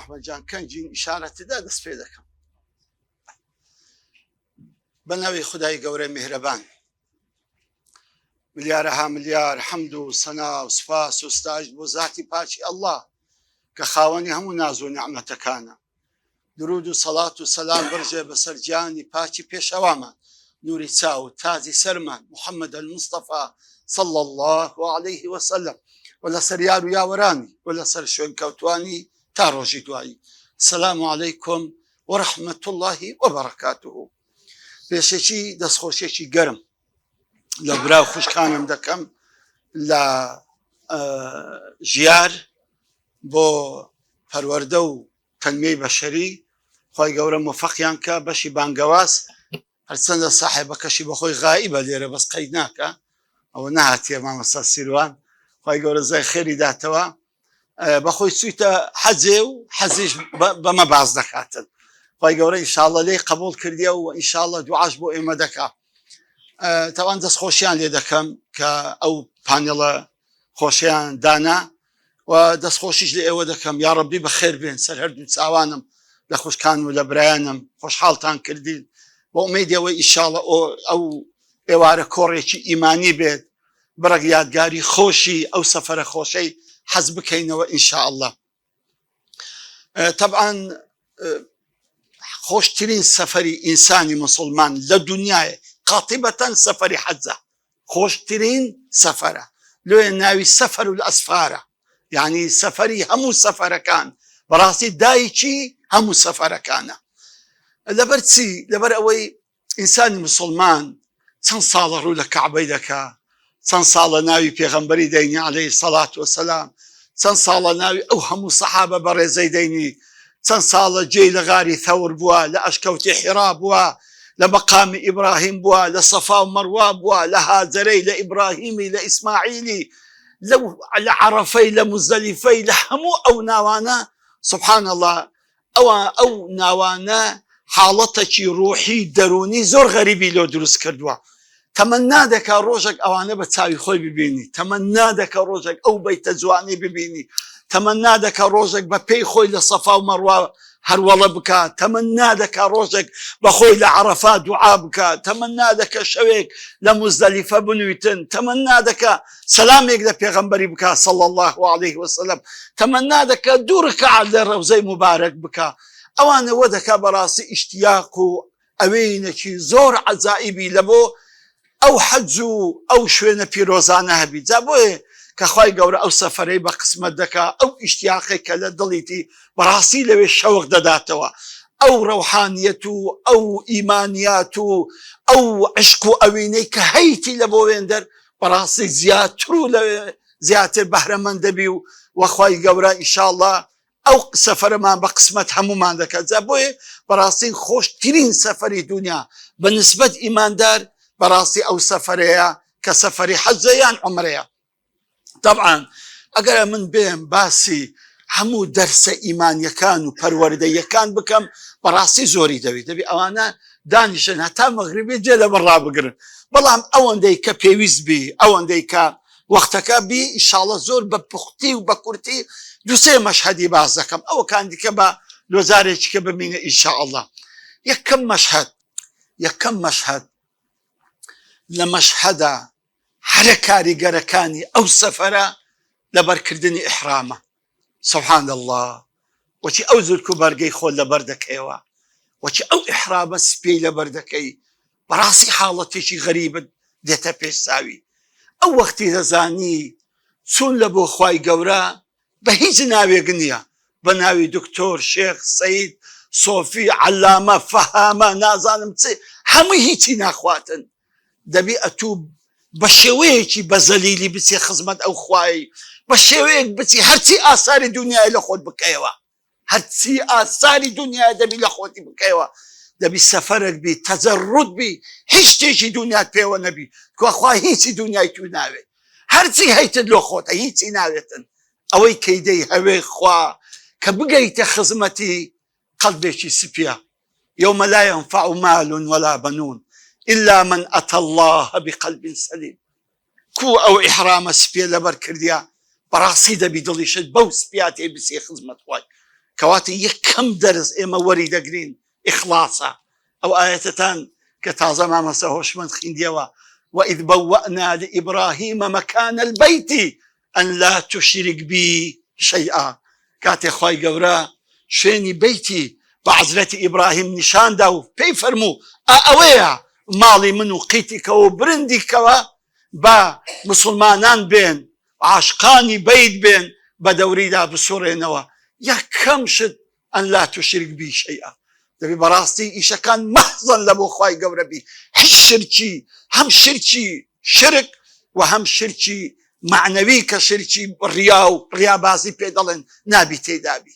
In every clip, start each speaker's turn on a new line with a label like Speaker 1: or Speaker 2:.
Speaker 1: ئەحمەد جان کەنجین ئیشارەتدا دەست پێ دەکەم. بە ناوی خودای گەورە میهرەبان. ملیارەها ملیار حەمد و سەنا و سپاس و ستایش بۆ زاتی پاکی ئەڵڵا کە خاوەنی هەموو ناز و نیعمەتەکانە. درود و سەڵات و سەلام بڕژێ بەسەر گیانی پاکی پێشەوامان نوری چاو و تاجی سەرمان محمد المصطفى صلى الله عليه وسلم و لەسەر یار و یاوەرانی و لەسەر شوێنکەوتوانی تا ڕۆژی دوایی. السلام علیکم ورحمة الله وبرکاته. پێشەکی دەستخۆشیەکی گەرم لە برا و خوشکانم دەکەم لە ژیار بۆ پەروەردە و تەنمیەی بەشەری خی گەورە مۆفەقیان کە بەشی بانگەواز هەرچەندە ساحێبەکەشی بەخۆی غائیبە لێرە بەس قەید ناکە ئەوە نەهاتیە مامۆستا سیروان خی گەورە زای خێری داتەوە بەخۆی چوویتە حەجێ و حەزیش بەمە باز دەکاتن خی گەورە ئینشاءاللە لێی قبول کردیە و ئینشاءاللە دوعاش بۆ ئێمە دەکا تاوان دەست خۆشیان لێ دەکەم کە ئەو پانێڵە خۆشیان دانا و دەستخۆشیش لە ئێوە دەکەم یاڕەبی بەخێر بێن سەر هەردوو چاوانم لە خوشکان و لە برایانم خۆشحاڵتان کردین بۆ ئومێدی ئەوەی ئیشاڵە ئەو ئێوارە کۆڕێکی ئیمانی بێت بڕێک یادگاری خۆشی ئەو سەفەرە خۆشەی حەز بکەینەوە ئینشاءاللە تەبعەن خۆشترین سەفەری ئینسانی مسلمان لە دنیای قاتیبەتەن سەفەری حەجە خۆشترین سەفەرە لۆیە ناوی سەفەر الاسفارە یعنی سەفەری هەموو سەفەرەکان بەڕاستی دایکی هەموو سەفەرەکانە لەبەر چی لەبەر ئەوەی ئینسانی مسلمان چەند ساڵە ڕوو لە کەعبەی دەکا چەند ساڵە ناوی پێغەمبەری دەینی عەلەیهی سەڵات وەسەلام چەند ساڵە ناوی ئەو هەموو سەحابە بەڕێزەی دەینی چەند ساڵە جێی لە غاری ثەور بووە لە ئەشکەوتی حیرا بووە لە مەقامی ئیبراهیم بووە لە سەفا و مەڕوا بووە لە هاجەرەی لە ئیبراهیمی لە ئیسماعیلی لەو لە عەرەفەی لە موزدەلیفەی لە هەموو ئەو ناوانە سبحان الله ئەوە ئەو ناوانە حاڵەتەکی ڕوحی دەروونی زۆر غەریبی لۆ دروست کردووە تەمەنا دەکا ڕۆژێک ئەوانە بە چاوی خۆی ببینی تەمەنا دەکا ڕۆژێک ئەو بەیتە جوانی ببینی تەمەنا دەکا ڕۆژێک بە پێی خۆی لە سەفا و مەڕوا هەروەڵە بکا تەمەنا دەکا ڕۆژێک بە خۆی لە عەرەفا دوعا بکا تەمەنا دەکە شەوێک لە موزدەلیفە بنویتن تەمەنا دەکا سەلامێک لە پێغەمبەری بکا صلی اللە علیه وسلم تەمەنا دەکا دوو ڕکعات لە ڕەوزەی موبارەک بکا ئەوانە وە دەکا بەڕاستی ئیشتیاق و ئەوینێکی زۆر عەجائیبی لە بۆ ئەو حەج و ئەو شوێنە پیرۆزانە هەبی جا بۆیە کە خوای گەورە ئەو سەفەرەی بە قسمەت دەکا ئەو ئیشتیاقەی کە لە دڵیتی بەڕاستی لەوێ شەوق دەداتەوە ئەو ڕەوحانیەت و ئەو ئیمانیات و ئەو عشق و ئەوینەی کە هەیتی لە بۆ وێندەر بەڕاستی زیاتر و لەوێ زیاتر بەهرەمەند دەبی و وەخوای گەورە ئیشاڵڵا ئەو سەفەرەمان بە قسمەت هەموومان دەکات جا بۆیە بەڕاستی خۆشترین سەفەری دونیا بە نسبەت ئیماندار بەڕاستی ئەو سەفەرەیە کە سەفەری حەجە یان عومرەیە تەبعەن ئەگەر من بێم باسی هەموو دەرسە ئیمانیەکان و پەروەردەیەکان بکەم بەڕاستی زۆری دەوێت دەبی ئەوانە دانیشن هەتا مەغریبی جێ لەبەر ڕابگرن بەڵام ئەوەندەی کە پێویست بی ئەوەندەی کە وەختەکە بی ئیشاڵە زۆر بە پوختی و بە کورتی دوسێ مەشهەدی باس دەکەم ئەوە کان دیکە بە لۆزارێکی کە بمینە ئینشاءاللە یەکەم مەشهەد یەکەم مەشهەد لە مەشهەدا هەرە کاریگەرەکانی ئەو سەفەرە لەبەرکردنی ئیحرامە سبحان اللە وەچی ئەو زرک و بەرگەی خۆت لەبەر دەکەیەوە وەچی ئەو ئیحرامە سپیەی لەبەر دەکەی بەڕاستی حاڵەتێکی غەریبت دێتە پێش چاوی ئەو وەختی دەزانی چون لە بۆ خوای گەورە بە هیچ ناوێک نییە بە ناوی دکتۆر شێخ سەید سۆفی عەلامە فەهامە نازانم چ هەمووی هیچی ناخواتن دەبی ئەتوو بە شێوەیەکی بە زەلیلی بچی خزمەت ئەو خوای بە شێوەیەک بچی هەرچی ئاساری دنیای لە خۆت بکەیەوە هەرچی ئاساری دنیای دەبی لە خۆتی بکەیەوە دەبی سەفەرێک بی تەجەڕود بی هیچ شتێکی دنیات پێوە نەبی تخوا هیچی دنیای تو ناوێت هەرچی هەیتت لۆ خۆتە هیچی ناوێتن ئەوەی کەیدەی هەوێ خوا کە بگەیتە خزمەتی قەلبێکی سپیە یوم لا ينفع مال ولا بنون الا من اتى الله بقلب سلیم کو ئەو ئیحرامە سپیە لەبەر کردیە بەڕاستی دەبی دڵیشت بەو سپیاتێ بچێ خزمەت خوای. کەواتە یەکەم دەرس ئێمە وەری دەگرین ئیخڵاسە. ئەو ئایەتەتان کە تازە مامۆستا هۆشمەند خیندیەوە، وإذ بوأنا لإبراهیم مکان البیت ان لا تشرک بی شیئا، کاتێ خوای گەورە شوێنی بەیتی بە حەزرەتی ئیبراهیم نیشان دا و پێی فەرموو ئا ئەوەیە ماڵی من و قیتی کەوە و برندی کەوە با موسڵمانان بێن عاشقانی بەیت بێن بە دەوریدا بسوڕێنەوە یەکەم شت ان لا تشرک بی شیئا دەبی بەڕاستی ئیشەکان مەحزەن لە بۆ خوای گەورە بی هیچ شرکی هەم شرکی شرک و هەم شرکی مەعنەوی کە شرکی ڕیا و ڕیابازی پێ دەڵێن نابی تێدابی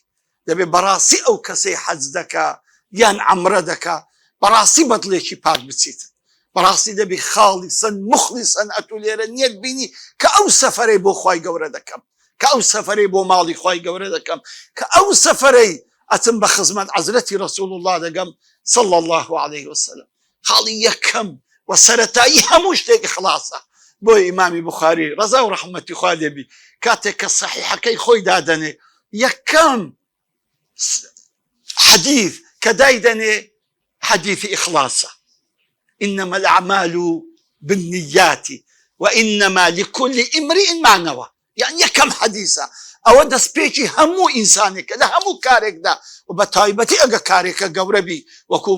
Speaker 1: دەبێ بەڕاستی ئەو کەسەی حەج دەکا یان عەمرە دەکا بەڕاستی بە دڵێکی پاک بچیت بەڕاستی دەبی خاڵیسەن موخلیسەن ئەتوو لێرە نیەت بینی کە ئەو سەفەرەی بۆ خوای گەورە دەکەم کە ئەو سەفەرەی بۆ ماڵی خوای گەورە دەکەم کە ئەو سەفەرەی ئەچم بە خزمەت عەزرەتی رسول اللە دەگەم صلی اللە علیه وسلم خاڵی یەکەم و سەرەتایی هەموو شتێک ئیخلاصە بۆیە ئیمامی بوخاری ڕەزا و ڕەحمەتی خوا لێبی کاتێک کە سەحیحەکەی خۆی دادەنێ یەکەم حەدیث کە دایدەنێ حەدیثی ئیخلاصە إنما الأعمال بالنیات وإنما لكل امرئ ما نوى یان یەکەم حەدیسە ئەوە دەستپێکی هەموو ئینسانێکە لە هەموو کارێکدا و بە تایبەتی ئەگە کارێکە گەورە بی وەکو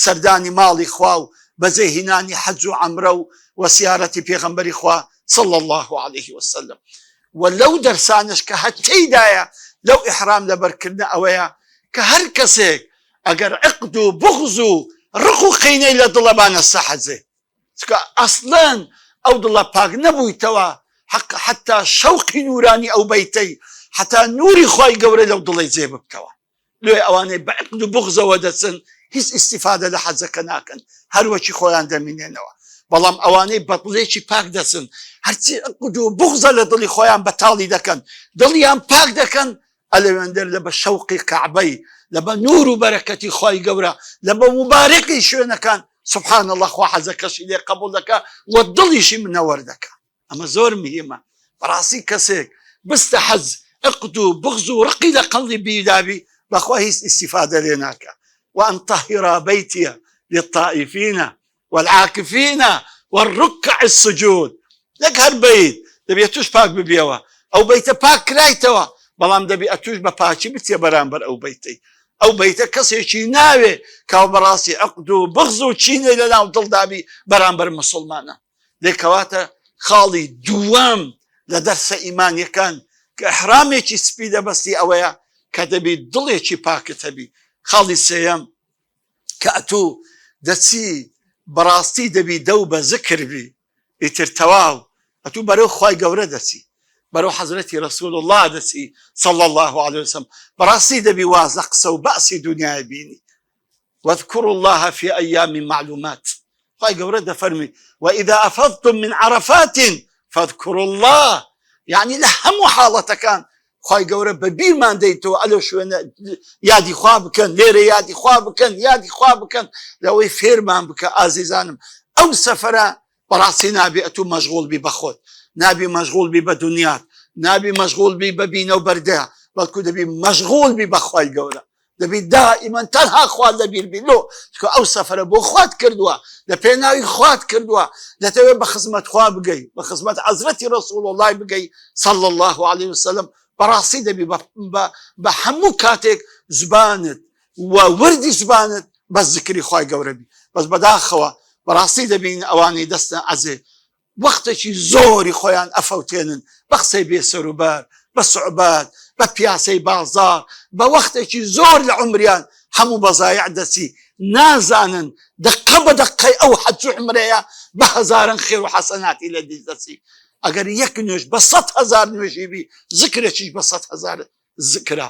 Speaker 1: سەردانی ماڵی خوا و بەجێ هینانی حەج و عەمرە و وەسیارەتی پێغەمبەری خوا صلی الله علیه وسلم و لەو دەرسانەش کە هەر تێیدایە لەو ئیحرام لەبەرکردنە ئەوەیە کە هەر کەسێک ئەگەر عقد و بغز و ڕق و قینەی لە دڵە با نەستە حەجێ چونکە ئەسڵەن ئەو دڵە پاک نەبوویتەوە حەق حەتا شەوقی نورانی ئەو بەیتەی حەتا نوری خوای گەورە لەو دڵەی جێ ببتەوە لۆیە ئەوانەی بە عقد و بوغزەوە دەچن هیچ ئیستیفادە لە حەجەکە ناکەن هەر وەکی خۆیان دەمینێنەوە بەڵام ئەوانەی بە دڵێکی پاک دەچن هەرچی عقد و بوغزە لە دڵی خۆیان بەتاڵی دەکەن دڵیان پاک دەکەن ئەلەوێندەر لە بە شەوقی کەعبەی لە بە نور و بەرەکەتی خوای گەورە لە بە موبارەکی شوێنەکان سبحان اللە خوا حەزەکەشی لێ قبوڵ دەکا و دڵیشی منەوەر دەکا ئەمە زۆر مهمە بەڕاستی کەسێک بستە حەز عقد و بغز و ڕقی لە قەڵی بیدابی بەخوا هیچ ئیستیفادە لێ ناکا وان طهر بيتي للطائفين والعاکفین والرکع السجود نەک هەر بەیت دەبی ئەتوش پاک ببیەوە ئەو بەیتە پاک کرایتەوە بەڵام دەبی ئەتوش بە پاکی بچیە بەرامبەر ئەو بەیتەی ئەو بەیتە کەسێکی ناوێ کاوە بەڕاستی عقد و بغز و چینەی لە ناو دڵدابی بەرامبەر مسلمانە لێ کەواتە خاڵی دووەم لە دەرسە ئیمانیەکان کە ئەحرامێکی سپی دەبەستی ئەوەیە کە دەبی دڵێکی پاکت هەبی خاڵی سێیەم کە ئەتوو دەچی بەڕاستی دەبی دەو بە زکر بی ئیتر تەواو ئەتوو بەرەو خوای گەورە دەچی بەرەو حەزرەتی رسول اللە دەچی صلی اللە علیه وسلم بەڕاستی دەبی واز لە قسە و بەعسی دنیای بینی واذكروا الله في أيام معلومات خوای گەورە دەفەرمی وإذا أفضتم من عرفات فاذكروا الله یعنی لە هەموو حاڵەتەکان خوای گەورە بە بیرمان دەیتەوە ئەلەو شوێنە یادی خوا بکەن لێرە یادی خوا بکەن یادی خوا بکەن لەوەی فێرمان بکە ئازیزانم ئەو سەفرە بەڕاستی نابێ ئەتوو مەشغوڵ بی بەخۆت نابی مەشغوڵ بی بە دنیات نابی مەشغوڵ بی بە بینە و بەردە بەڵکو دەبی مەشغوڵ بی بەخوای گەورە دەبی دائیمەن تەنها خوا لەبیر بی لۆ چونکە ئەو سەفەرە بۆ خوات کردووە لە پێناوی خوات کردووە دەتەوێت بە خزمەت خوا بگەی بە خزمەت حەزرەتی ڕەسوڵ اللەی بگەی صلی الله علیه وسلم بەڕاستی دەبی بە هەموو کاتێک زبانت و وردی زبانت بەس زکری خوای گەورە بی بەس بەداخەوە بەڕاستی دەبین ئەوانەی دەستە عەزێ وەختێکی زۆری خۆیان ئەفەوتێنن بە قسەی بێ سەروبەر، بە سوعبەت، بە پیاسەی بازاڕ، بە وەختێکی زۆر لە عومریان هەموو بە زایع دەچی، نازانن دەقە بە دەقەی ئەو حەج و عومرەیە بە هەزاران خێر و حەسەناتی لە دیست دەچی، ئەگەر یەک نوێژ بە 100,000 نوێژی بی زکرێکیش بە 100,000 زکرە،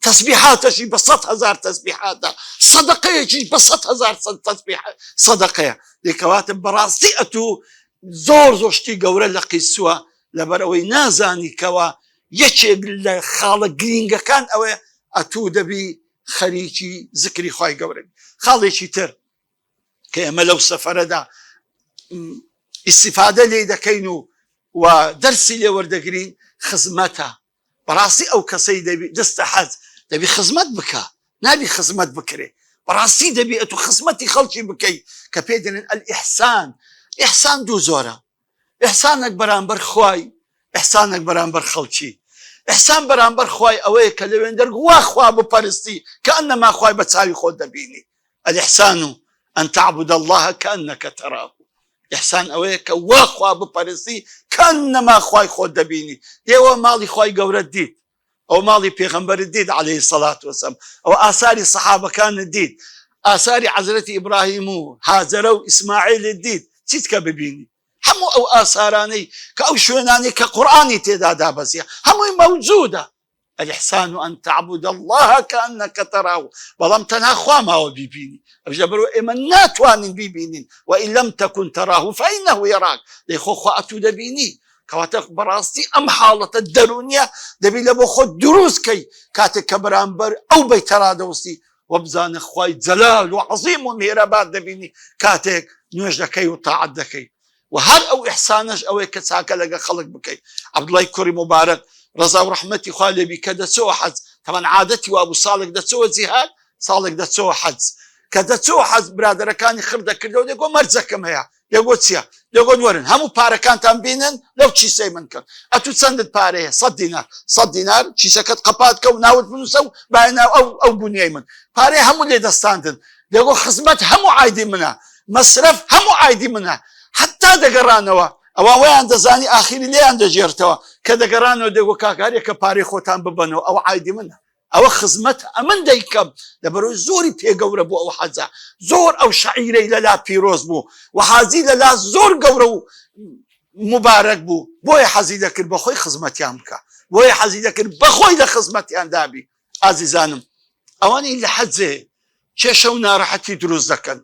Speaker 1: تەسبیحاتەشی بە 100,000 تەسبیحاتە، سەدەقەیەکیش بە 100,000 تەسبیح سەدەقەیە. دەی کەواتە بەڕاستی ئەتوو زۆر زۆر شتی گەورە لە قیسووە لەبەر ئەوەی نازانی کەوا یەکێک لە خاڵە گرینگەکان ئەوەیە ئەتوو دەبی خەریکی زکری خوای گەورە بی. خاڵێکی تر کە ئێمە لەو سەفەرەدا ئیستیفادە لێی دەکەین و و دەرسی لێ وەردەگرین خزمەتە بەڕاستی ئەو کەسەی دەبی دەستە حەج. دەبی خزمەت بکە نابی خزمەت بکرێ بەڕاستی دەبی ئەتو خزمەتی خەڵکی بکەی کە پێ دەنێن الإحسان. ئیحسان دوو زۆرە، ئیحسانێک بەرامبەر خوای، ئیحسانێک بەرامبەر خەڵکی. ئیحسان بەرامبەر خوای ئەوەیە کە لەوێندەر وا خوا بپەرستی کەئەنەما خوای بە چاوی خۆت دەبینی. الإحسان أن تعبد الله كأنك تراه. ئیحسان ئەوەیە کە وا خوا بپەرستی کەئەنەما خوای خۆت دەبینی. ئێوە ماڵی خوای گەورەت دیت، ئەوە ماڵی پێغەمبەرت دیت علیە الصلوة والسلام، ئەوە ئاساری سەحابەکانت دیت، ئاساری حەزرەتی ئیبراهیم و هاجەرە و ئیسماعیلت دیت، چیت کە ببینی؟ هەموو ئەو ئاسارانەی کە ئەو شوێنانەی کە قورئانی تێدا دابەزیە هەمووی مەوجودە. الإحسان أن تعبد الله كأنك تراه، بەڵام تەنها خوا ماوە بیبینی، ئەویش لەبەرئەوە ئێمە ناتوانین بیبینین، وإن لم تكن تراه فإنه يراك، دەی خۆ خوا ئەتوو دەبینی. کەواتە بەڕاستی ئەم حاڵەتە دەروونیە دەبی لە بۆ خۆت دروست کەی کاتێک کە بەرامبەر ئەو بەیتە ڕادەوەستی وەبزانە خوای جەلال و عەزیم و میهرەبان دەبینی کاتێک نوێژ دەکەی و تاعەت دەکەی و هەر ئەو ئیحسانەش ئەوەیە کە چاکە لەگە خەڵک بکەی. عەبدوڵای کوڕی موبارەک ڕەزا و ڕەحمەتی خوا لێبی کە دەچۆوە حەج، تەبعەن عادەتی وابوو ساڵێک دەچۆوە جیهاد ساڵێک دەچۆوە حەج، کە دەچۆوە حەج برادەرەکانی خڕ دەکردەوە دەیگۆ مەرجەکەم هەیە، دەگۆ چیە؟ دەگۆت وەرن هەموو پارەکانتان بینن لەو کیسەی من کەن. ئەتوو چەندت پارەیە؟ سەت دینار. سەت دینار کیسەکەت قەپات کە و ناوت بنووسە و بایە ناو ئەو ئەو گونیەی من. پارەی هەموو لێ دەستاندن. دەگۆ خزمەت هەموو عایدی منە. مەسرەف هەموو عایدی منە. حەتتا دەگەڕانەوە. ئەوان وایان دەزانی ئاخیری لێیان دەگێڕتەوە. کە دەگەڕانەوە دەگۆ کاکە هەر یەکە پارەی خۆتان ببەنەوە ئەوە عایدی منە. ئەوە خزمەتە ئەمن دەیکەم لەبەرەوەی زۆری پێ گەورە بوو ئەو حەجە زۆر ئەو شەعیرەی لەلا پیرۆز بوو و حاجی لەلا زۆر گەورە و مبارەک بوو بۆیە حەزی دەکرد بەخۆی خزمەتیان بکە بۆیە حەزی دەکرد بەخۆی لە خزمەتیان دابی. ئازیزانم ئەوانەی لە حەجێ کێشە و ناڕەحەتی دروست دەکەن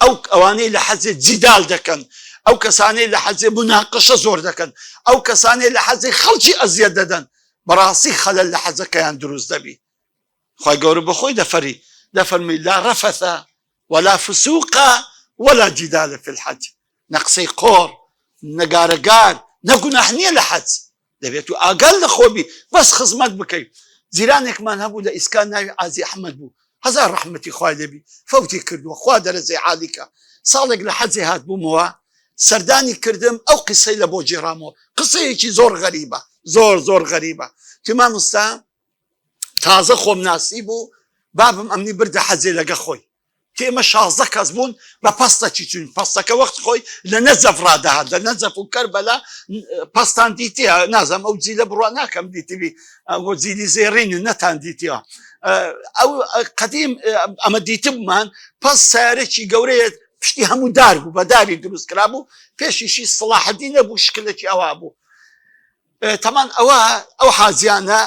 Speaker 1: ئەو ئەوانەی لە حەجێ جیدال دەکەن، ئەو کەسانەی لە حەجێ موناقەشە زۆر دەکەن، ئەو کەسانەی لە حەجێ خەڵکی ئەزیەت دەدەن، بەڕاستی خەلەل لە حەجەکەیان دروست دەبی. خوای گەورە بەخۆی دەفەری دەفەرمی لا رفث ولا فسوق ولا جدال في الحج، نە قسەی قۆڕ، نە گارەگار، نە گوناح نییە لە حەج. دەبێت و ئاگات لە خۆ بی بەس خزمەت بکەی. جیرانێکمان هەبوو لە ئیسکان ناوی عازی ئەحمەد بوو هەزار ڕەحمەتی خوای لێبی فەوتی کردووە خوا دەرەجەی عالی کا ساڵێک لە حەجێ هاتبوومەوە سەردانی کردم ئەو قیسەی لە بۆ گێڕامەوە قسەیەکی زۆر غەریبە زۆر زۆر غەریبە وتی مامۆستا تازە خۆم ناسی بوو بابم ئەمنی بردە حەجێ لەگە خۆی کە ئێمە 16 کەس بوون بە پەستەکی چوین پەستەکە وەخت خۆی لە نەجەف ڕادەهات لە نەجەف و کەربەلا پەستان دیتیە نازم ئەو جیلە بڕوا ناکەم دیتبی ئەو جیلی زێڕین نەتان دیتیە ئەو قەدیم ئەمە دیتبمان پەس سیارێکی گەورەیە پشتی هەموو دار بوو بە داری دروست کرابوو پێشیشی سڵاحەدی نەبوو شکلێکی ئەوە بوو تەمان ئەوە ئەو حاجیانە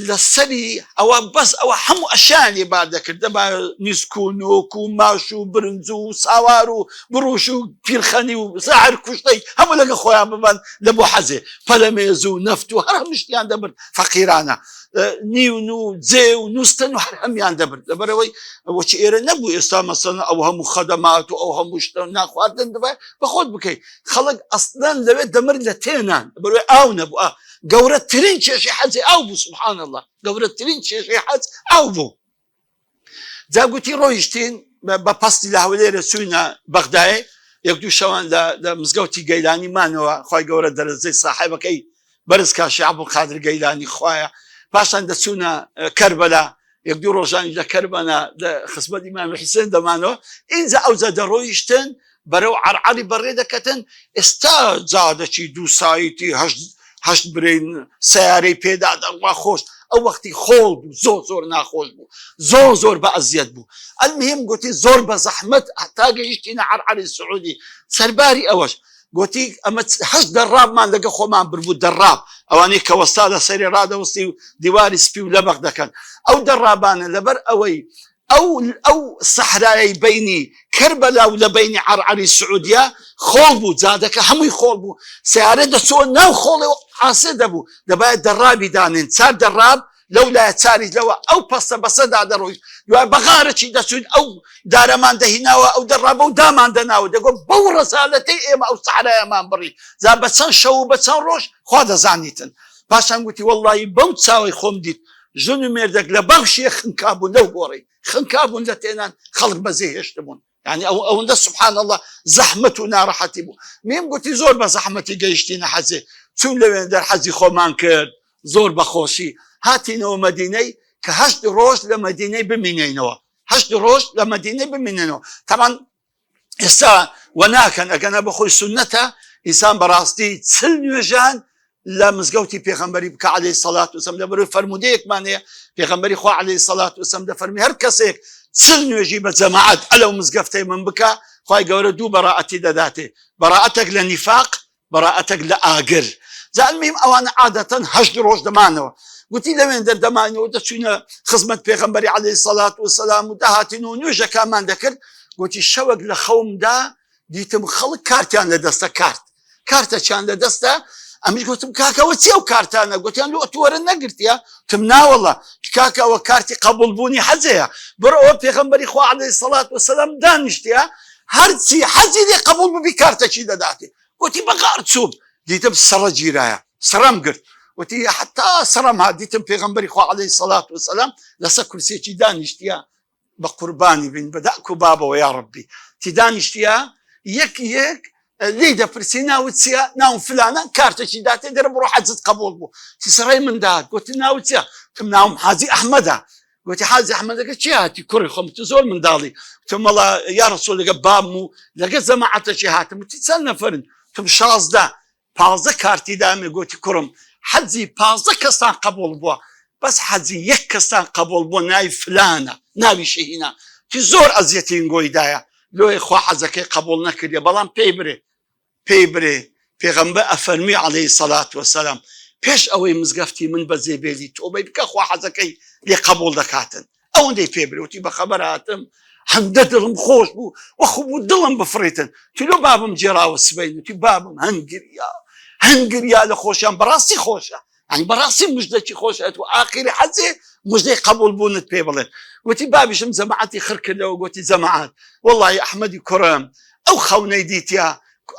Speaker 1: لە سەری ئەوە بەس ئەوە هەموو ئەشیان لێ بار دەکرد دەبا نیسک و نۆک و ماش و برنج و ساوار و بڕوش و پیرخەنی و زەهر کوشتەی هەموو لەگە خۆیان ببەن لە بۆ حەزێ پەلەمێز و نەفت و هەر هەموو شتیان دەبرد فەقیرانە نیون و جێ و نووستن و هەر هەمیان دەبرد لەبەرەوەی وەچی ئێرە نەبوو ئێستا مەسەن ئەو هەموو خەدەمات و ئەو هەموو شتە ناخواردن دەبێت بە خۆت بکەیت خەڵک ئەسلەن لەوێ دەمرد لە تێنان لەبەرەوەی ئاو نەبوو گەورەترین کێشەی حەجی ئاو بوو سبحان اللە گەورەترین کێشەی حەج ئاو بوو. جا گوتی ڕۆیشتین بە پەستی لە هەولێرە چووینە بەغدایێ یەک دوو شەوان لە مزگەوتی گەیلانی مانەوە خوای گەورە دەرەجەی ساحێبەکەی بەرز کا شێخ عەبدولقادر گەیلانی خوایە پاشان دەچوونە کەربەلا یەک دوو ڕۆژانی لە کەربەنا لە خزمەت ئیمام حسێن دەمانەوە ئینجا ئەوجا دەڕۆیشتن بەرەو عەرعەری بەڕێ دەکەتن ئێستا جادەکی دوو سایتی هەشت هەشت برین سیارەی پێدا دەڕوا خۆش ئەو وەختی خۆڵ بوو زۆر زۆر ناخۆش بوو زۆر زۆر بە ئەزیەت بوو المهم گوتی زۆر بە زەحمەت هەتا گەیشتینە عەرعەری سعودی سەرباری ئەوەش گوتی ئەمە هەشت دەڕابمان لەگە خۆمان بربوو دەڕاب ئەوانەی کە وەستا لە سەری ڕادەوەستی و دیواری سپی و لەبەق دەکەن ئەو دەڕابانە لەبەر ئەوەی ئەو ئەو سەحرایەی بەینی کەربەلا و لە بەینی عەرعەری سعودیە خۆڵ بوو جادەکە هەمووی خۆڵ بوو سیارە دەچووە ناو خۆڵێ و عاسێ دەبوو دەبایە دەڕابی دانێن چار دەڕاب لەو لایە چاریش لەوە ئەو پەستە بەسەدا دەڕۆیشت دوای بە غارەکی دەچوین ئەو دارەمان دەهیناوە ئەو دەڕابە و دامان دەناوە دەگۆ بەو ڕەزالەتەی ئێمە ئەو سەحرایەمان بڕی جا بە چەند شەو و بە چەند ڕۆژ خوا دەزانیتن پاشان گوتی وەڵڵاهی بەو چاوەی خۆم دیت. ژن و مێردێک لە باوشیە خنکابوون لەو گۆڕی خنکابوون لە تێنان خەڵک بەجێ هێشتبوون یعنی ئەو ئەوەندە سبحان الله زەحمەت و ناڕەحەتی بوو میم گوتی زۆر بە زەحمەتی گەیشتینە حەزێ چوون لەوێن دەر حەزی خۆمان کرد زۆر بەخۆشی هاتینەوە مەدینەی کە هەشت ڕۆژ لە مەدینەی بمینینەوە هەشت ڕۆژ لە مەدینەی بمینێنەوە تەمان ئێستا وە ناکەن ئەگەنە بەخۆی سونەتە ئینسان بەڕاستی چل نوێژان لە مزگەوتی پێغەمبەری بکە عەلەیهی سەڵات وسەلام لەبەرەوەی فەرموودەیەکمان هەیە پێغەمبەری خوا عەلەیهی سەڵات وسەلام دەفەرمی هەر کەسێک چل نوێژی بە جەماعەت ئەلەو مزگەفتەی من بکە خوای گەورە دوو بەڕائەتی دەداتێ بەڕائەتێک لە نیفاق بەڕائەتێک لە ئاگر جا المهم ئەوانە عادەتەن هەشت ڕۆژ دەمانەوە گوتی لەوێن دەردەمانەوە دەچوینە خزمەت پێغەمبەری عەلەیهی سەڵات وسەلام و دەهاتین و نوێژەکانمان دەکرد گوتی شەوێک لە خەومدا دیتم خەڵک کارتیان لە دەستە کارت کارتەچیان لە دەستە ئەمیش گوتم کاکەوە چی ئەو کارتانە گوتیان لۆ ئەتوەرە نەگرتیە تم ناوەڵە کاکەوە کارتی قبول بوونی حەزەیە بڕەوە پێغەمبەری خوا عەلەیهی سەڵات وسەلام دانیشتیە هەرچی حەزی لێ قبول ببی کارتەکی دەداتێ گوتی بەغار چووم دیتم سەڕە گیرایە سەرم گرت وتی حتا سەرم هات دیتم پێغەمبەری خوا عەلەیهی سەڵات وسەلام لەسەر کورسیەکی دانیشتیە بە قوربانی بین بە داک و بابەوە یا ڕبی تی دانیشتیە یەک یەک لێی دەپرسی ناوت چییە ناوم فلانە کارتێکی داتێ دەرم بڕۆ حەجت قبول بوو تی سەرای من دات گوتی ناوت چییە تم ناوم حاجی ئەحمەدە گوتی حاجی ئەحمەدەکە چی هاتی کوڕی خۆم تو زۆر منداڵی تم وەڵا یا ڕسول لەگە بام و لەگە جەماعەتەکی هاتم وتی چەند نەفرن تم 16 15 کارتی دامێ گوتی کوڕم حەجی 15 کەستان قبول بووە بەس حەجی یەک کەستان قبول بووە ناوی فلانە ناویشی هینا تی زۆر ئەزیەتی گۆی دایە لۆیە خوا حەجەکەی قبول نەکردیە بەڵام پێی برێ پێی برێ پێغەمبەر ئەفەرمی عەلەیهی سەلات وەسەلام پێش ئەوەی مزگەفتی من بەجێ بێلی تۆبەی بکە خوا حەزەکەی لێ قبول دەکاتن ئەوەندەی پێ برێ وتی بەخەبەر هاتم هەندە دڵم خۆش بوو وەخو بوو دڵم بفڕیتن تی لۆ بابم گێڕاوە سبەی وتی بابم هەنگریا هەنگریا لە خۆشیان بەڕاستی خۆشە یانی بەڕاستی مژدەکی خۆش ئەتوو ئاخیری حەجێ مژدەی قەبوڵ بوونت پێ بڵێن گوتی بابیشم جەماعەتی خڕ کردەوە گوتی جەماعەت وەڵی ئەحمەدی کوڕم ئەو خەونەی دیتیا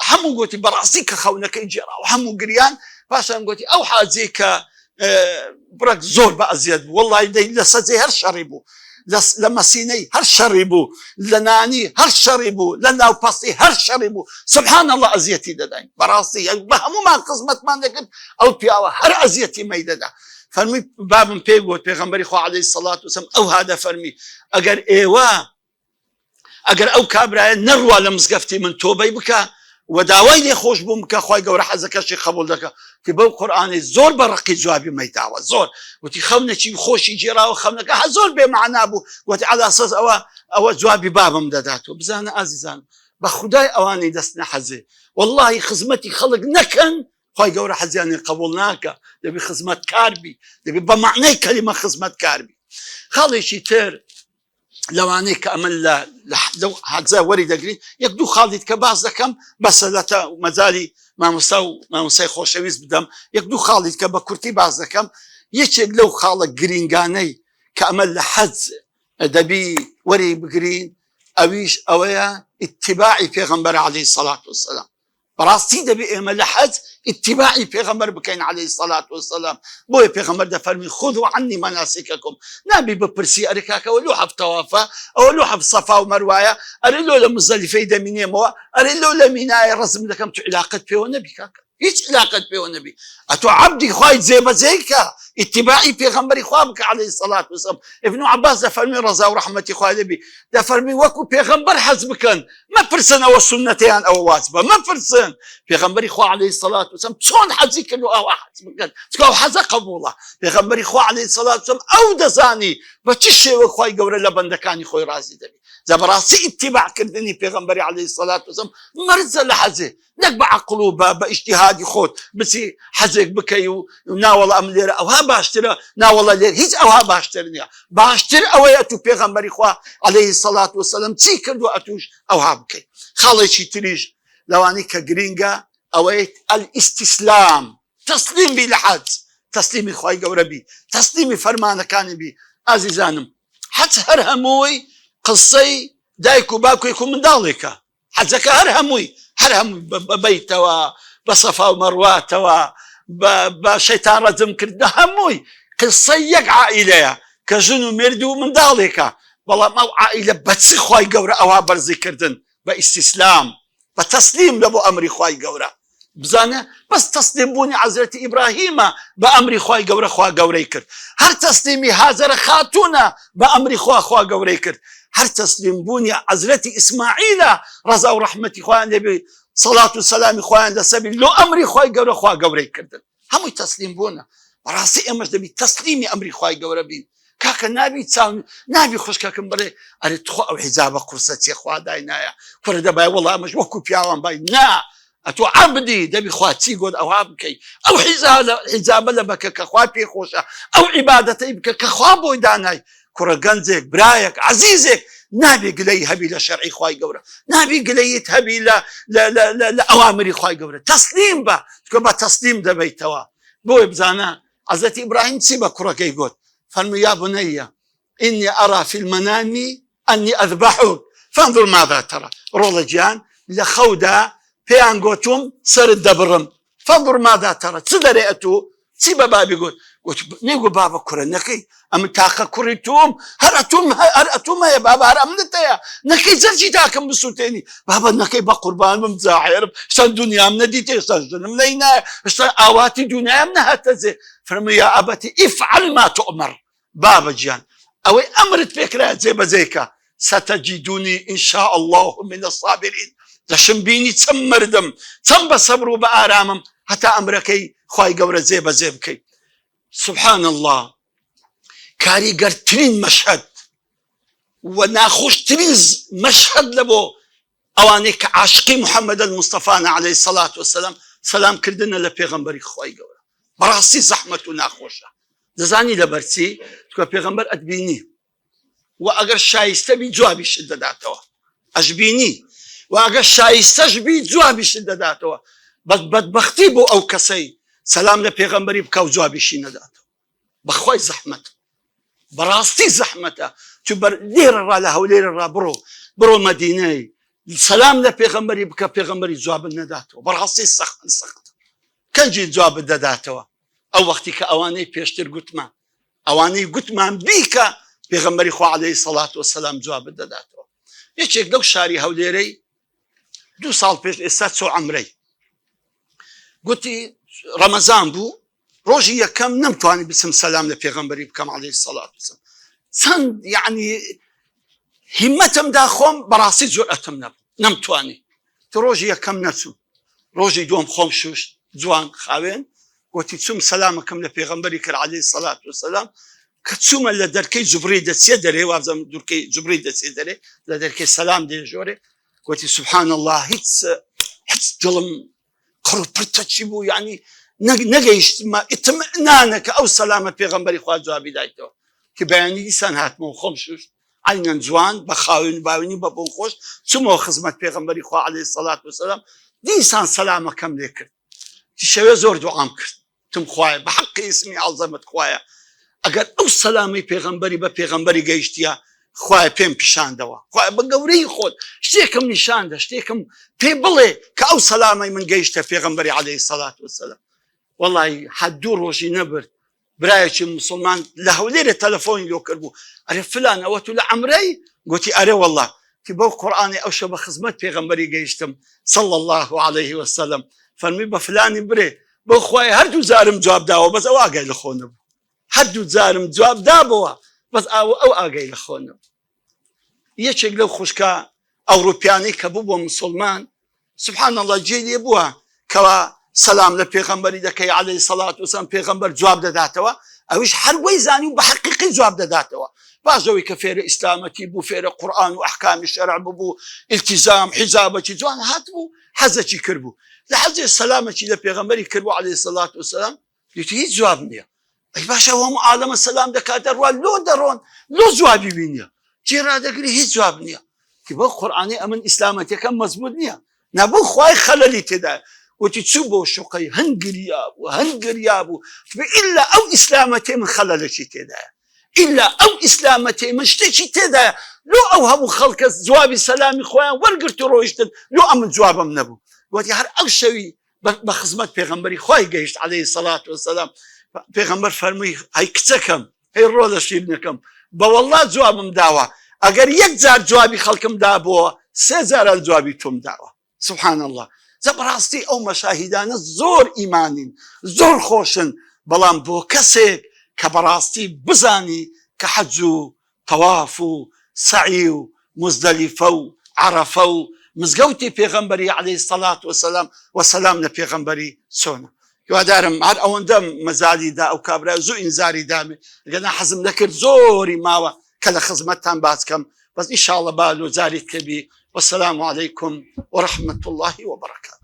Speaker 1: هەموو گوتی بەڕاستی کە خەونەکەی گێڕا و هەموو گریان پاشان گوتی ئەو حاجی کە بڕەک زۆر بە ئەزیەت بوو وەڵی دەی لە سەجێ هەر شەڕی بوو لە مەسینەی هەر شەڕی بوو لە نانی هەر شەڕی بوو لە ناوپەستی هەر شەڕی بوو سبحان الله ئەزیەتی دەداین بەڕاستی بە هەمومان خزمەتمان دەکرد ئەو پیاوە هەر ئەزیەتی مەی دەدا فەرمی بابم پێی گوت پێغەمبەری خوا عەلەیهی سەڵات وسەلام ئەو هادە فەرمی ئەگەر ئێوە ئەگەر ئەو کابرایە نەڕوا لە مزگەفتی من تۆبەی بکە و داوای لێ خۆش بووم بکە خوای گەورە حەزەکەشی قبول دەکە تی بەو قورئانی زۆر بە ڕقی جوابی مەیداوە زۆر وتی خەونێکی خۆشی گێراوە خەونەکە هە زۆر بێ مەعنا بوو وتی عەلا سەز ئەوە ئەوە جوابی بابم دەداتەوە بزانە ئازیزان بە خودای ئەوانەی دەست نەحەزێ واللهی خزمەتی خەڵک نەکەن خوای گەورە حەزیانی قبول ناکە دەبی خزمەتکار بی دەبی بە معنای کەلیمە خزمەتکار بی خاڵێکی تر لەوانەیە کە ئەمن لە لەو حەجە وەری دەگرین یەک دوو خاڵی کە باس دەکەم بەسە لەتە مەجای مامۆستا و مامۆستای خۆشەویست بدەم یەک دوو خاڵی کە بە کورتی باس دەکەم یەکێک لەو خاڵە گرینگانەی کە ئەمە لە حەج دەبی وەری بگرین ئەویش ئەوەیە ئیتیباعی پێغەمبەر عەلەیهی سەڵات وسەلام بەڕاستی دەبێ ئێمە لە حەج ئیتیباعی پێغەمبەر بکەین عەلەیهی سەلات وەسەلام بۆیە پێغەمبەر دەفەرمی خذوا عنی مناسککم نابی بپرسی ئەرێ کاکە ئەوە لۆ حەفت تەوافە ئەوە لۆ حەفت سەفا و مەروایە ئەرێ لۆ لە مزدەلیفەی دەمینێمەوە ئەرێ لۆ لە مینایە ڕەزم دەکەم تو عیلاقەت پێوە نەبی کاکە هیچ عیلاقەت پێوە نەبی ئەتۆ عەبدی خوای جێبەجێ کە ئیتیباعی پێغەمبەری خوا بکە عەلەیهی سەلات وەسەلام ابن عباس دەفەرمی ڕەزا و ڕەحمەتی خوای لێ بی دەفەرمی وەکو پێغەمبەر حەز بکەن مەپرسن ئەوە سوننەتە یان ئەوە واجبە مەپرسن پێغەمبەری خوا عەلەیهی سەلات وسلام چۆن حەجی کرد و ئەوە حەج بکەن چونکە ئەو حەجە قبوڵە پێغەمبەری خوا عەلەیهی سەلات وسلام ئەو دەزانی بە چ شێوە خوای گەورە لە بەندەکانی خۆی ڕازی دەبی جا بەڕاستی ئیتیباع کردنی پێغەمبەری عەلەیهی سەلات وسلام مەرجە لە حەجێ نەک بە عەقڵ و بە ئیجتیهادی خۆت بچی حەزێک بکەی و ناوەڵا ئەم لێرە ئەوها باشترە ناوەڵا لێر هیچ ئەوها باشتر نییە باشتر ئەوەیە ئەتوو پێغەمبەری خوا عەلەیهی سەڵات وسەلام چی کردووە ئەتوش ئەوها بکەی خاڵێکی تریش لەوانەی کە گرینگە ئەوەیە ئەلاستیسلام تەسلیم بی لە حەج تەسلیمی خوای گەورە بی تەسلیمی فەرمانەکانی بی ئازیزانم حەج هەر هەمووی قسەی دایک و باوکێک و منداڵێکە حەجەکە هەر هەمووی هەر هەمووی بە بەیتەوە بە سەفا و مەڕواتەوە بە شەیتان ڕەجم کردن هەمووی. قسەی یەک عائیلەیە کە ژن و مێرد و منداڵێکە، بەڵام ئەو عائیلە بە چ خوای گەورە ئەوها بەرزی کردن؟ بە ئیستیسلام، بە تەسلیم لە بۆ ئەمری خوای گەورە. بزانە بەس تەسلیم بوونی حەزرەتی ئیبراهیمە بە ئەمری خوای گەورە خوا گەورەی کرد. هەر تەسلیمی هاجەرە خاتوونە بە ئەمری خوا خوا گەورەی کرد. هەر تەسلیم بوونی حەزرەتی ئیسماعیلە ڕەزا و ڕەحمەتی خوایان لێ بێ سەڵات و سەلامی خوایان لەسەر بی لۆ ئەمری خوای گەورە خوا گەورەی کردن. هەمووی تەسلیم بوونە. بەڕاستی ئێمەش دەبی تەسلیمی ئەمری خوای گەورە بین. کاکە نابی چاو نابی خوشکەکەم بڵێ ئەرێ تخوا ئەو حیجابە قورسە چیە خوا داینایە کوڕە دەبای وەڵا ئەمەش وەکو پیاوان بای نا ئەتۆ عەبدی دەبی خوا چی گۆت ئەوها بکەی ئەو حیجابە لە بەکە کە خوا پێ خۆشە ئەو عیبادەتەی بکە کە خوا بۆی دانای کوڕە گەنجێک برایەک عەزیزێک نابێ گلەی هەبی لە شەرعی خوای گەورە نابی گلەیت هەبی لە لە ئەوامری خوای گەورە تەسلیم بە چکە بە تەسلیم دەبیتەوە بۆی بزانە حەزرەتی ئیبراهیم چی بە کوڕەکەی گوت؟ فەرمووی یا بنی إني أرى في المنام أني أذبحك فانظر ماذا ترى. ڕۆڵە گیان لە خەودا پێیان گۆتوم سەرت دەبڕم فانظر ماذا ترى چ دەرێ ئەتوو؟ چی بە بابی گوت؟ گوت نەیگوت بابە کوڕە نەکەی ئەمن تاقە کوڕی تۆم هەر ئەتوم هەر ئەتوم هەیە بابە هەر ئەمنت هەیە نەکەی جەرگی تاکم بسووتێنی بابە نەکەی بە قوربان بم جاحێرم شتان دنیام نەدیتێ شتان ژنم نەینایە شتان ئاواتی دنیام نەهاتە جێ فەرمووی یا أبت افعل ما تؤمر بابە گیان ئەوەی ئەمرت پێکرا جێبەجێ کە ستجدنی إن شاء الله من الصابرین دەشم بینی چەند مردم چەند بە سەبر و بە ئارامم هەتا ئەمرەکەی خوای گەورە جێبەجێ بکەیت سبحان اللە کاریگەرترین مەشهەد و ناخۆشترین مەشهەد لە بۆ ئەوانەی کە عاشقی محەممەد المستەفانە عەلەیهی سەلات وەسەلام سەلام کردنە لە پێغەمبەری خوای گەورە بەڕاستی زەحمەت و ناخۆشە دەزانی لەبەرچی چونکە پێغەمبەر ئەتبینی و ئەگەر شایستە بی جوابیشت دەداتەوە ئەشبینی و ئەگەر شایستەش بی جوابیشت دەداتەوە بەس بەدبەختی بۆ ئەو کەسەی سەلام لە پێغەمبەری بکا و جوابیشی نەداتەوە بەخوای زەحمەت بەڕاستی زەحمەتە چ بەر لێرە ڕا لە هەولێرە ڕا بڕۆ بڕۆ مەدینەی سەلام لە پێغەمبەری بکە پێغەمبەری جوابت نەداتەوە بەڕاستی سەخت سەخت کەنجی جوابت دەداتەوە ئەو وەختی کە ئەوانەی پێشتر گوتمان ئەوانەی گوتمان بیکە پێغەمبەری خوا عەلەیهی سەڵات وەسەلام جوابت دەداتەوە یەکێک لەو شاری هەولێرەی دوو ساڵ پێش ئێستا چۆ عەمرەی گوتی ڕەمەزان بوو ڕۆژی یەکەم نەمتوانی بچم سەلام لە پێغەمبەری بکەم عەلەیهی سەڵات وەسەلام چەند یعنی هیمەتم دا خۆم بەڕاستی جورئەتم نەبوو نەمتوانی تو ڕۆژی یەکەم نەچوو ڕۆژی دووەم خۆم شوشت جوان خاوێن گوتی چوم سەلامەکەم لە پێغەمبەری کرد عەلەیهی سەلات وسەلام کە چوومە لە دەرکەی جوبری دەچێ دەرێ وابزانم دورکەی جوبری دەچێ دەرێ لە دەرکەی سەلام دێ ژۆرێ گوتی سبحان الله هیچ هیچ دڵم قڕ و پرتە چی بوو یعنی نەگەیشتمە ئیتمئنانە کە ئەو سەلامە پێغەمبەری خوا جوابی دایتەوە کە بەیانی دیسان هاتمەوە خۆم شوشت عەینەن جوان بە خاوێن باوێنی بە بۆن خۆش چوومەوە خزمەت پێغەمبەری خوا عەلەیهی سەلات وسەلام دیسان سەلامەکەم لێ کرد شەوێ زۆر دوعام کرد تم خوایە بە حەقی ئیسمی عەزەمت خوایە ئەگەر ئەو سەلامەی پێغەمبەری بە پێغەمبەری گەیشتیە خوایە پێم پیشاندەوە خوایە بە گەورەی خۆت شتێکم نیشاندە شتێکم پێ بڵێ کە ئەو سەلامەی من گەیشتە پێغەمبەری عەلەیهی سەلات وسەلام وەڵی حەد دوو ڕۆژی نەبرد برایەکی موسڵمان لە هەولێرێ تەلەفۆنی لۆ کردبوو ئەرێ فلان ئەوە تو لە عەمرەی؟ گوتی ئەرێ وەڵا تی بەو قورئانی ئەو شەو بە خزمەت پێغەمبەری گەیشتم صلی اللە علیه وسلم فەرمی بە فلانی برێ بەو خوای هەردوو جارم جواب داوە بەس ئەو ئاگای لە خۆ نەبوو هەردوو جارم جواب دابەوە بەس ئاو ئەو ئاگای لە خۆ نەبوو یەکێک لەو خوشکە ئەوروپیانەی کە بوو بۆ مسلمان سبحان اللە جێی لێ بووە کەوا سەلام لە پێغەمبەری دەکەی عەلەیهی سەڵات وسلام پێغەمبەر جواب دەداتەوە ئەویش هەر وەی زانی و بە حەقیقی جواب دەداتەوە پاش ئەوەی کە فێرە ئیسلامەتی بوو فێرە قورئان و ئەحکامی شەرع ببوو ئیلتیزام حیجابەکی جوان هاتبوو حەزەکی کردبوو لە حەزێ سەلامەکی لە پێغەمبەری کردبوو عەلەیهی سەڵات وسلام دیتی هیچ جواب نییە ئەی باشە ئەو هەموو عالەمە سەلام دەکات دەڕوا لۆ دەڕۆن لۆ جوابی وی نییە جێ ڕادەگری هیچ جواب نییە کی بەو قورئانی ئەمن ئیسلامەتەکەم مەزبوط نییە نەبوو خوای خەلەلی تێدا وتی چوو بۆ شوقەی هەنگریا بوو هەنگریا بوو ئللا ئەو ئیسلامەتێ من خەلەلێکی تێدایە ئللا ئەو ئیسلامەتێ من شتێکی تێدایە لۆ ئەو هەموو خەڵکە جوابی سەلامی خۆیان وەرگرت و ڕۆیشتن لۆ ئەمن جوابم نەبوو گوتی هەر ئەو شەوی بە خزمەت پێغەمبەری خوای گەیشت عەلەیهی سەڵات وسەلام. پێغەمبەر فەرمووی ئەی کچەکەم هەی ڕۆڵە شیرنەکەم بە وەڵڵا جوابم داوە ئەگەر یەک جار جوابی خەڵکم دابۆوە سێ جاران جوابی تۆم داوە سبحان اللە جا بەڕاستی ئەو مەشاهیدانە زۆر ئیمانین زۆر خۆشن بەڵام بۆ کەسێک کە بەڕاستی بزانی کە حەج و تەواف و سەعی و موزدەلیفە و عەرەفە و مزگەوتی پێغەمبەری عەلەیهی سەلات وەسەلام وەسەلام لە پێغەمبەری چۆنە هیوادارم هەر ئەوەندە مەجالی دا ئەو کابرا زوو ئینزاری دامێ گەنا حەزم دەکرد زۆری ماوە کە لە خزمەتتان باس کەم بەس ئیشاڵە با لۆ جاری تکەبی وەسەلام عەلەیکم وەرەحمەتوڵڵاهی وەبەرەکاتو.